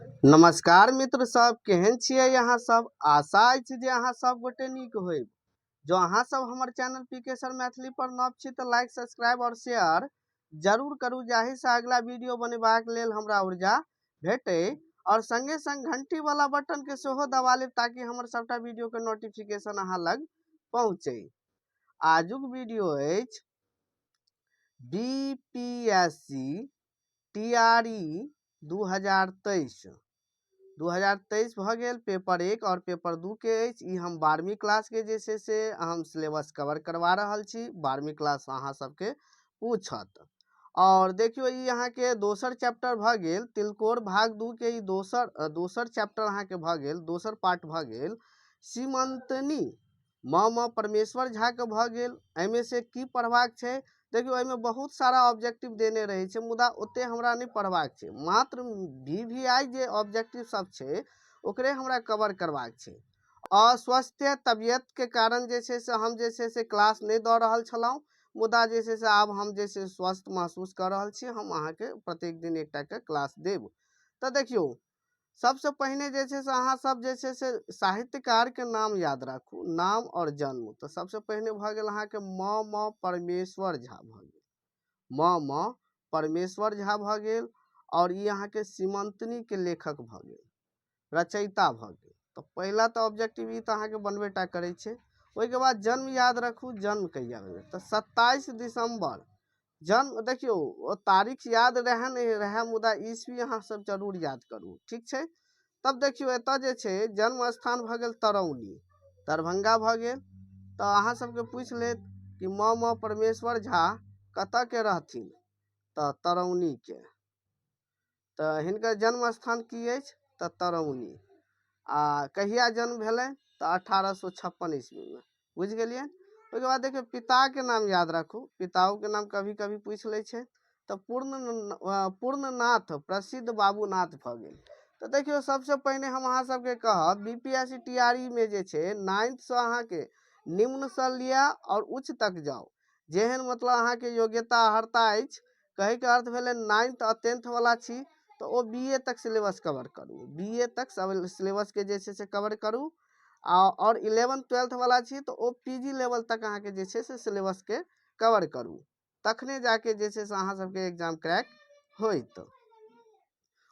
नमस्कार मित्र सब, केहन छियै अहाँ सब? आशा अछि जे अहाँ सब गोटे नीक होइब। जँ अहाँ सब हमर चैनल पी के सर मैथिली पर नव छी तऽ लाइक, सब्सक्राइब और शेयर जरूर करू, जाहिसँ अगला वीडियो बनेबाक लेल हमरा ऊर्जा भेटै। और संगे संग घंटी वाला बटन के सेहो दबा लेब ताकि हमर सबटा वीडियो के नोटिफिकेशन अहाँ लग पहुँचे। आजुक वीडियो अछि B P S C T R E 2023। 2023 भऽ गेल, पेपर 1 आओर पेपर 2 के अछि। ई हम 12वीं क्लासके जे छै से हम सिलेबस कवर करवा रहल छी। 12वीं क्लास अहाँ सबके पूछत। आओर देखियौ, ई अहाँके दोसर चैप्टर भऽ गेल, तिलकोर भाग 2 के ई दोसर चैप्टर अहाँके भऽ गेल, दोसर पार्ट भऽ गेल। सीमंतनी म म परमेश्वर झाके भऽ गेल। एहिमे से की पढ़बाक छै? देखियौ, एहिमे बहुत सारा ऑब्जेक्टिव देने रहै छै, मुदा ओते हमरा नहि पढ़बाक छै। मात्र वी वी आई जे ऑब्जेक्टिव सब छै ओकरे हमरा कवर करबाक छै। अस्वस्थ तबियतके कारण जे छै से हम जे छै से क्लास नहि दऽ रहल छलहुँ, मुदा जे छै से आब हम जे छै स्वस्थ महसूस कऽ रहल छी। हम अहाँके प्रत्येक दिन एकटाके क्लास देब। तऽ देखियौ, सबसँ पहिने जे छै से अहाँ सब जे छै से साहित्यकारके नाम याद राखू, नाम आओर जन्म। तऽ सबसँ पहिने भऽ गेल अहाँके म म परमेश्वर झा भऽ गेल, म म परमेश्वर झा भऽ गेल। आओर ई अहाँके सीमंतनीके लेखक भऽ गेल, रचयिता भऽ गेल। तऽ पहिला तऽ ऑब्जेक्टिव ई तऽ अहाँके बनबे टा करै छै। ओहिके बाद जन्म याद राखू, जन्म कहिया भेलै? तऽ 27 दिसम्बर जन्म। देखियौ, ओ तारीख याद रहए नहि रहए, मुदा ईस्वी अहाँ सब जरूर याद करू, ठीक छै? तब देखियौ, एतऽ जे छै जन्म स्थान भऽ गेल तरौनी, दरभंगा भऽ गेल। तऽ अहाँ सबके पूछि लेत कि म म परमेश्वर झा कतऽ के रहथिन? तऽ तरौनीके। तऽ हिनकर जन्म स्थान की अछि? तऽ तरौनी। आ कहिया जन्म भेलनि? तऽ 1856 ईस्वीमे। बुझि गेलियै? ओहिके बाद देखियौ, पिताके नाम याद राखू। पिताओके नाम कभी कभी पूछि लै छै। तऽ पूर्णनाथ प्रसिद्ध बाबूनाथ भऽ गेल। तऽ देखियौ, सबसँ पहिने हम अहाँ सबके कहब, B P S C T R E मे जे छै नाइन्थसँ अहाँके निम्नसँ लिअ आओर उच्च तक जाउ, जेहन मतलब अहाँके योग्यता अर्हता अछि। कहैके अर्थ भेलै, नाइन्थ आ टेंथवला छी तऽ ओ बी ए तक सिलेबस कवर करू, बी ए तक सिलेबसके जे छै से कवर करू। आओर इलेवेंथ ट्वेल्थवला छी तऽ ओ पी जी लेवल तक अहाँके जे छै से सिलेबसके कवर करू, तखने जाके जे छै से अहाँ सबके एग्जाम क्रैक होइत।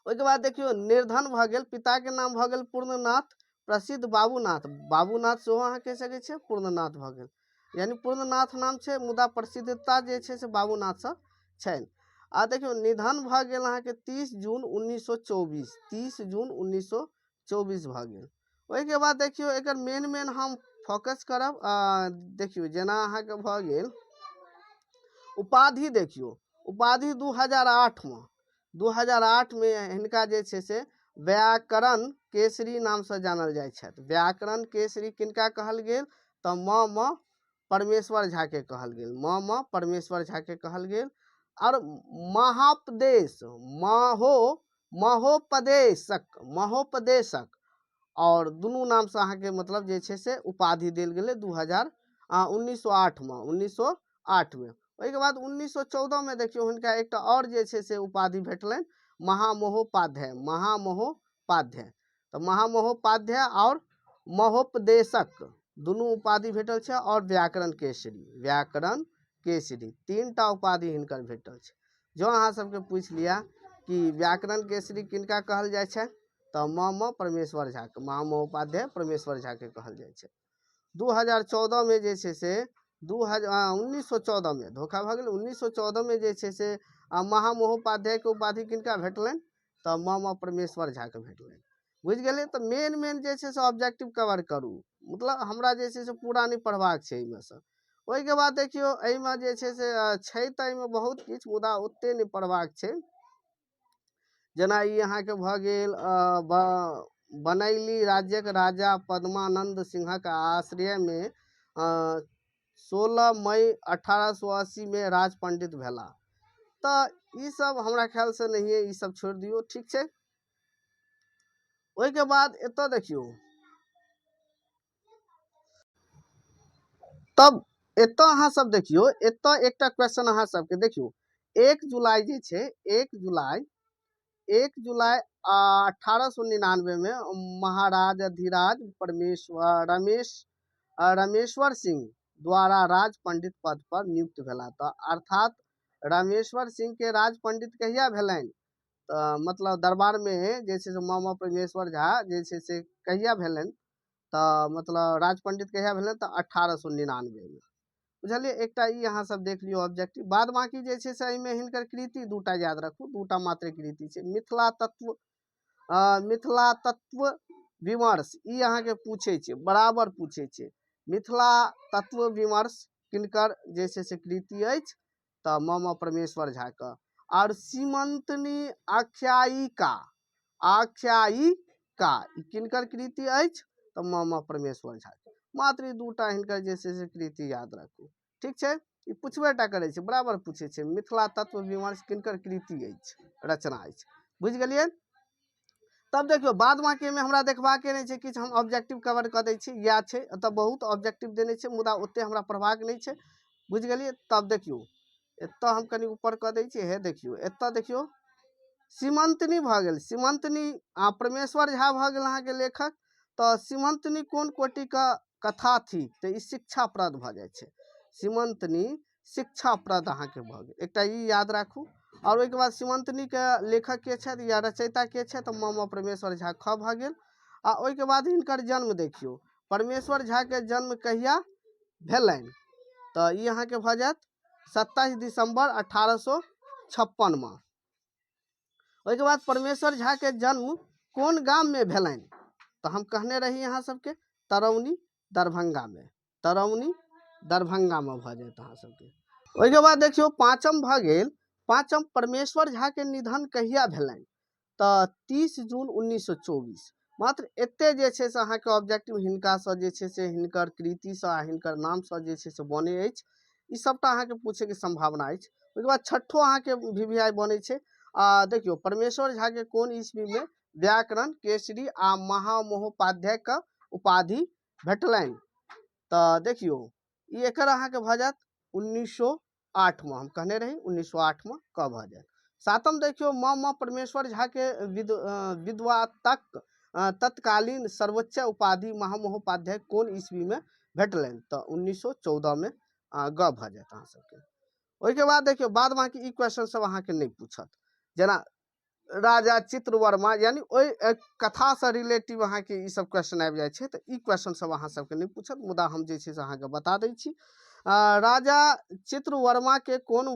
ओहिके बाद देखियौ, निर्धन भऽ गेल, पिताके नाम भऽ गेल पूर्णनाथ प्रसिद्ध बाबूनाथ। बाबूनाथ सेहो अहाँ कहि सकै छियै, पूर्णनाथ भऽ गेल। यानी पूर्णनाथ नाम छै, मुदा प्रसिद्धता जे छै से बाबूनाथसँ छनि। आ देखियौ, निधन भऽ गेल अहाँके 30 जून 1924, 30 जून 1924 भऽ गेल। ओहिके बाद देखियौ, एकर मेन मेन हम फोकस करब। देखियौ, जेना अहाँके भऽ गेल उपाधि। देखियौ, उपाधि 2008मे, 2008मे हिनका जे छै से व्याकरण केसरी नामसँ जानल जाइ छथि। व्याकरण केसरी किनका कहल गेल? तऽ म म परमेश्वर झाके कहल गेल, म म परमेश्वर झाके कहल गेल। आओर महापदेश, महोपदेशक, महोपदेशक आओर दुनू नामसँ अहाँके मतलब जे छै से उपाधि देल गेलै 1908मे, 1908मे। ओहिके बाद 1914मे देखियौ, हुनका एकटा आओर जे छै से उपाधि भेटलनि, महामहोपाध्याय, महामहोपाध्याय। तऽ महामहोपाध्याय आओर महोपदेशक दुनू उपाधि भेटल छै, आओर व्याकरण केसरी, व्याकरण केसरी, तीनटा उपाधि हिनकर भेटल छै। जँ अहाँ सबके पूछि लिअ कि व्याकरण केसरी किनका कहल जाइ छै, तऽ म म परमेश्वर झाके, महामहोपाध्याय परमेश्वर झाके कहल जाइ छै। 2014मे जे छै से 1914मे, धोखा भऽ गेल, 1914मे जे छै से महामहोपाध्यायके उपाधि किनका भेटलनि? तऽ म म परमेश्वर झाके भेटलनि। बुझि गेलियै? तऽ मेन मेन जे छै से ऑब्जेक्टिव कवर करू, मतलब हमरा जे छै से पूरा नहि पढ़बाक छै एहिमे सँ। ओहिके बाद देखियौ, एहिमे जे छै से छै तऽ एहिमे बहुत किछु, मुदा ओते नहि पढ़बाक छै। जेना ई अहाँके भऽ गेल, बनैली राज्यक राजा पद्मानंद सिंहक आश्रयमे 16 मई 1880मे राज पंडित भेला। तऽ ईसब हमरा ख्यालसँ नहिए, ईसब छोड़ि दियौ, ठीक छै? ओहिके बाद एतऽ देखियौ, तब एतऽ अहाँ सब देखियौ, एतऽ एकटा क्वेश्चन अहाँ सबके। देखियौ, 1 जुलाई जे छै, 1 जुलाई, 1 जुलाई 1899 मे महाराज अधिराज परमेश्वर रमेश रमेश्वर सिंह द्वारा राज पंडित पद पर नियुक्त भेला। तऽ अर्थात रमेश्वर सिंह के राज पंडित कहिया भेलनि? तऽ मतलब दरबारमे जे छै से मामा परमेश्वर झा जे छै से कहिया भेलनि? तऽ मतलब राज पंडित कहिया भेलनि? तऽ 1899मे। बुझलियै? एकटा ई अहाँ सब देख लियौ ऑब्जेक्टिव। बाद बाकी जे छै से एहिमे हिनकर कृति दूटा याद राखू, दूटा मात्र कृति छै। मिथिला तत्व, मिथिला तत्व विमर्श, ई अहाँके पूछै छै, बराबर पूछै छै। मिथिला तत्व विमर्श किनकर जे छै से कृति अछि? तऽ मामा परमेश्वर झाके। आओर सीमंतनी आख्यायिका, आख्यायिका ई किनकर कृति अछि? तऽ मामा परमेश्वर झा। मात्र ई दूटा हिनकर जे छै से कृति याद राखू। ठीक छै? ई पुछबे टा करै छै, बराबर पूछै छै। मिथिला तत्व विमर्श किनकर कृति अछि, रचना अछि? बुझि गेलियै? तब देखियौ, बाद बाकीमे हमरा देखबाके नहि छै किछु, हम ऑब्जेक्टिव कवर कऽ दै छी। इएह छै, एतऽ बहुत ऑब्जेक्टिव देने छै, मुदा ओते हमरा पढ़बाक नहि छै। बुझि गेलियै? तब देखियौ, एतऽ हम कनि ऊपर कऽ दै छी। हे देखियौ, एतऽ देखियौ, सीमंतनी भऽ गेल। सीमंतनी आ परमेश्वर झा भऽ गेल अहाँके लेखक। तऽ सीमंतनी कोन कोटिके कथा थिक? तऽ ई शिक्षाप्रद भऽ जाइ छै। सीमंतनी शिक्षाप्रद अहाँके भऽ गेल, एकटा ई याद राखू। आओर ओहिके बाद सीमंतनीके लेखक के छथि या रचयिता के छथि? तऽ मामा परमेश्वर झा, ख भऽ गेल। आ ओहिके बाद हिनकर जन्म देखियौ, परमेश्वर झाके जन्म कहिया भेलनि? तऽ ई अहाँके भऽ जायत 27 दिसम्बर 1856मे। ओहिके बाद परमेश्वर झाके जन्म कोन गाममे भेलनि? तऽ हम कहने रही अहाँ सबके, तरौनी दरभंगामे। तरौनी दरभंगामे भऽ जायत अहाँ सबके। ओहिके बाद देखियौ, पाँचम भऽ गेल। पाँचम, परमेश्वर झाके निधन कहिया भेलनि? तऽ 30 जून 1924। मात्र एते जे छै से अहाँके ऑब्जेक्टिव हिनकासँ जे छै से हिनकर कृतिसँ आ हिनकर नामसँ जे छै से बनै अछि। ई सबटा अहाँके पूछैके सम्भावना अछि। ओहिके बाद छठो अहाँके VVI बनै छै। आ देखियौ, परमेश्वर झाके कोन ईस्वीमे व्याकरण केसरी आ महामहोपाध्यायके उपाधि भेटलनि? तऽ देखियौ, ई एकर अहाँके भऽ जायत 1908मे। हम कहने रही 1908मे, क भऽ जायत। सातम देखियौ, माँ माँ परमेश्वर झाके विद्वातक तत्कालीन सर्वोच्च उपाधि महामहोपाध्याय कोन ईस्वीमे भेटलनि? तऽ 1914मे, ग भऽ जायत अहाँ सबके। ओहिके बाद देखियौ, बाद बाकी ई क्वेश्चन सब अहाँके नहि पूछत, जेना राजा चित्रवर्मा, यानी ओहि कथासँ रिलेटिव अहाँके ई सब क्वेश्चन आबि जाइ छै। तऽ ई क्वेश्चन सब अहाँ सबके नहि पूछत, मुदा हम जे छै से अहाँके बता दै छी। राजा चित्रवर्माके कोन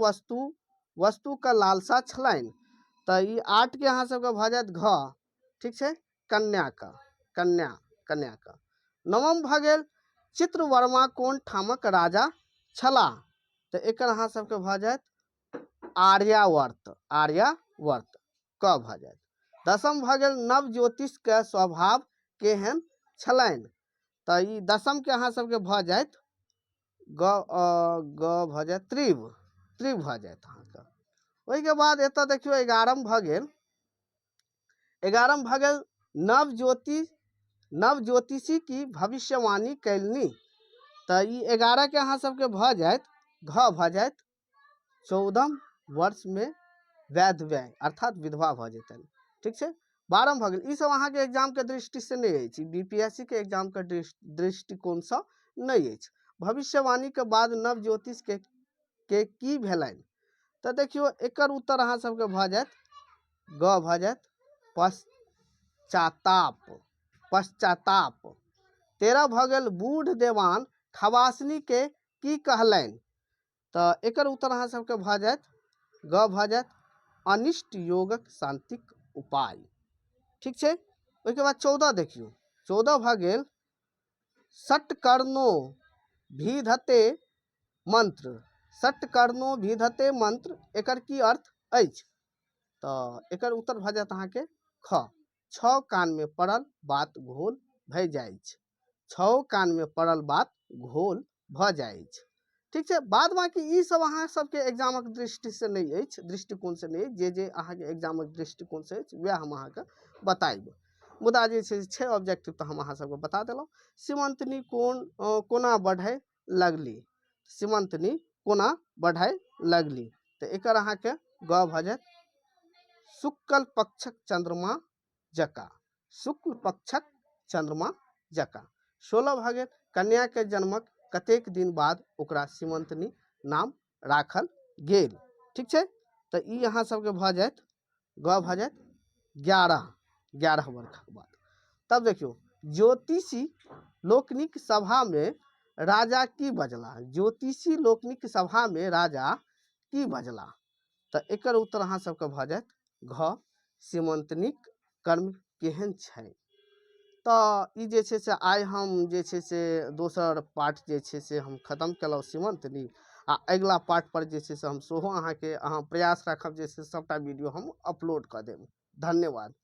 वस्तुके लालसा छलनि? तऽ ई 8के अहाँ सबके भऽ जायत घ, ठीक छै, कन्याके, कन्याके। नवम भऽ गेल, चित्रवर्मा कोन ठामक राजा छलाह? तऽ एकर अहाँ सबके भऽ जायत आर्यावर्त, आर्यावर्त, क भऽ जायत। दसम भऽ गेल, नव ज्योतिषके स्वभाव केहन छलनि? तऽ ई दसमके अहाँ सबके भऽ जायत ग, ग भऽ जायत, त्रिव, त्रिव भऽ जायत अहाँके। ओहिके बाद एतऽ देखियौ, 11 भऽ गेल। 11 भऽ गेल, नव ज्योतिषी की भविष्यवाणी कयलनि? तऽ ई 11के अहाँ सबके भऽ जायत घ भऽ जायत, 14 वर्षमे वैधव्य अर्थात विधवा भऽ जेतनि। ठीक छै? 12 भऽ गेल। ई सब अहाँके एग्जामके दृष्टिसँ नहि अछि, बी पी एस सी के एग्जामके दृष्टिकोणसँ नहि अछि। भविष्यवाणीके बाद नव ज्योतिषके के की भेलनि? तऽ देखियौ, एकर उत्तर अहाँ सबके भऽ जायत ग भऽ जायत, पश्चाताप, पश्चाताप। 13 भऽ गेल, बूढ़ देवान खवासनी के की कहलनि? तऽ एकर उत्तर अहाँ सबके भऽ जायत ग भऽ जायत, अनिष्ट योगक शांतिक उपाय। ठीक छै? ओहिके बाद 14 देखियौ, 14 भऽ गेल, षटकर्णो भीधते मंत्र, षटकर्णो भीधते मंत्र, एकर की अर्थ अछि? तऽ एकर उत्तर भऽ जायत अहाँके ख, छओ कानमे पड़ल बात घोल भए जाइछ, छओ कानमे पड़ल बात घोल भऽ जाइछ। ठीक छै? बाद बाकी ई सब अहाँ सबके एग्जामक दृष्टिसँ नहि अछि, दृष्टिकोणसँ नहि अछि। जे जे अहाँके एग्जामक दृष्टिकोणसँ अछि, वएह हम अहाँके बतायब। मुदा जे छै छै ऑब्जेक्टिव, तऽ हम अहाँ सबके बता देलहुँ। सीमंतनी कोना बढ़य लगली? सीमंतनी कोना बढ़य लगली? तऽ एकर अहाँके ग भऽ जायत, शुक्ल पक्षक चन्द्रमा जकाँ, शुक्ल पक्षक चन्द्रमा जकाँ। 16 भऽ गेल, कन्याके जन्मक कतेक दिन बाद ओकरा सीमंतनी नाम राखल गेल? ठीक छै, तऽ ई अहाँ सबके भऽ जायत ग भऽ जायत 11 बरखक बाद। तब देखियौ, ज्योतिषी लोकनिक सभामे राजा की बजला? ज्योतिषी लोकनिक सभामे राजा की बजला? तऽ एकर उत्तर अहाँ सबके भऽ जायत घ, सीमंतनीक कर्म केहन छै। तऽ ई जे छै से आइ हम जे छै से दोसर पार्ट जे छै से हम खतम केलहुँ सीमंतनी, आ अगिला पार्ट पर जे छै से हम सेहो अहाँके अहाँ प्रयास राखब जे से सभटा वीडियो हम अपलोड कऽ देब। धन्यवाद।